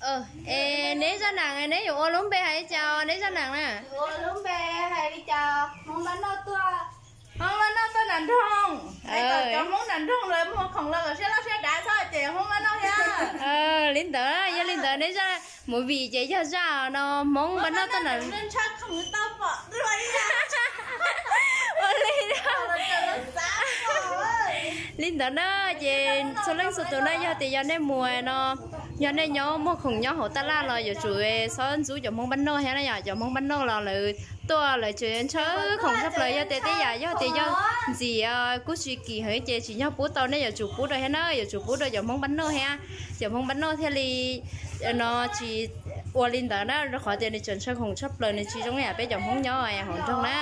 Es neb zaj nam neb yuav ua lub npe hais li cas neb zaj nam na? Hmoob Npab Noj tuaj nram nroog, cov Hmoob nram nroog lawv muag khoom los kom siab loj siab dav txhob ces Hmoob Npab Noj thiab. Li ntawd, yog li ntawd neb zaj movie ces yog zaj no Hmoob Npab Noj tuaj nram Ua li, li ntawd na, ces txhua leej txhua tus na yog tias yog nej mus no, yog nej nyob muag khoom nyob hauv taj laj los yuav tsum txhob ntxub cov Hmoob Npab Noj thiab na yom. Cov Hmoob Npab Noj los lawv tuaj lawv tseem ntshaw khoom tshaj plaws, yog tias tej yam yog tias yog ntxim kuj tsis kim heev ces tsis yog pub tau, nej yuav tsum pub rau thiab na, yuav tsum pub rau cov Hmoob Npab Noj thiab. Cov Hmoob Npab Noj thiaj li no tsis ua li ntawd na, rau qhov tias nws tseem ntshaw khoom tshaj plaws, nws tsis zoo yam peb cov Hmoob nyob hauv nroog na.